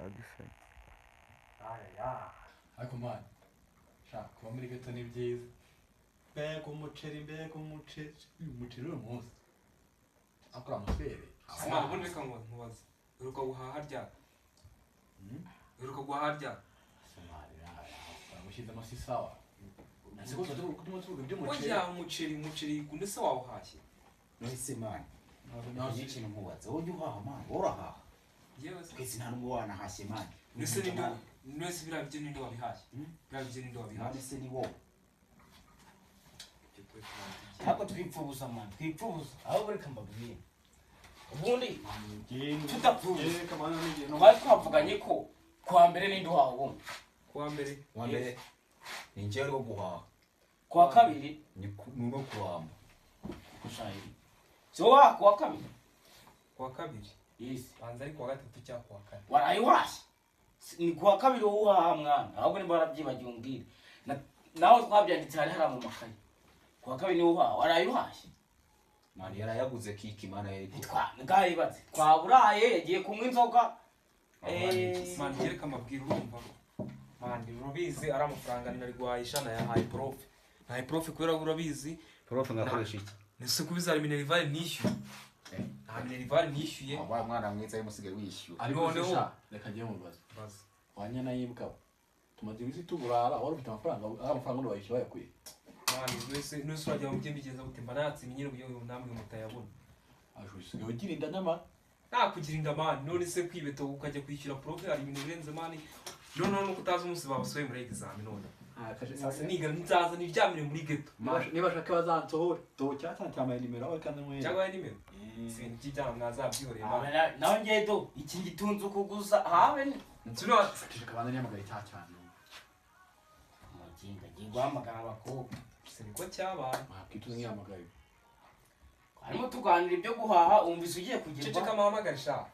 Action. Ariko man, sha kuba muri ghetto ni byiza. Mbega umuceri, mbega umuceri, uyu muceri uyu munsi akora amasere. Sima, ubundi reka ngo nkubaze, uheruka guhaha ryari? Uheruka guhaha ryari? Gushyizemo si sawa. Nasi ko turimo tuvuga iby'umuceri. Oya, umuceri, umuceri undi se wawuhashye? Nahise man, nta kintu nkubaza, wowe ujya uhaha man, wowe urahaha? Yewe se. Twese nta n'ubwo wanahashye man. Nese ninde, nese biriya byo ninde wabihashye? Biriya byo ninde wabihashye? None se ni wowe? Ntabwo twipfa ubusa man, twipfa ubusa. Ahubwo reka mbabwire, ubundi tudapfuye twari twavuganye ko kuwa mbere ninde uhaha ubundi? Kuwa mbere? Kuwa mbere ni njyewe uri guhaha. Kuwa kabiri? Ni no kuhamba. Kushayiri. Si wowe wahaha kuwa kabiri? Kuwa kabiri? Yes. Banza ari kuwa gatatu cyangwa kuwa kane. Waraye uhashye? Ni kuwa kabiri wowe uhaha mwana, ahubwo nimba warabyibagiwe umbwire. Nawe twabyanditse hari hari mu makayi. Kuwa kabiri niwe uhaha, waraye uhashye? Mani yarayaguze kiki mana yari. Ngayibatse. Twaburaye yagiye kunywa inzoga. Mani gereka amabwira urumva. Mani urubizi ari amafaranga narigwaye shana yahaye prof. Nahaye prof kubera urabizi. Prof ngakoresha iki? Nese kubiza ari minerval nishyuye. Nta minerval nishyuye. Wa mwana mwiza ari musigaye wishyura. Ariko sha reka ngiye mubaza. Baza. Wanyana y'imbwa. Tumaze iminsi tuburara, wari ufite amafaranga, ari amafaranga ndo bayishyura bayakuye. Mani wese nuse urajya mu byemigeza gute mba natsi menyere uburyo namwe mutayabona. Aje usigaye ugira inda nyama. Nta kugira inda mani, none se kwibeta ukajya kwishyura prof hari ibintu birenze mani. None none utazi umunsi babasohoye muri examen none. Sasa niga nzaza niryamire muri ghetto. Niba shaka bazansohore, do cyatante amaye nimero aho kandi mwe. Cyangwa nimero. Si ibintu by'ijyana mwazabyihoreye mani. Nawe ngiye do iki ngitunze ukuguza habe ni. Nsubira ceceka bana nyamagaye cya cyane. Muginga ngiye guhamagara abakobwa. Siniko cyabaye. Mwakituze nyamagaye. Harimo tuganira ibyo guhaha umvise ugiye kugira. Ceceka muhamagare sha.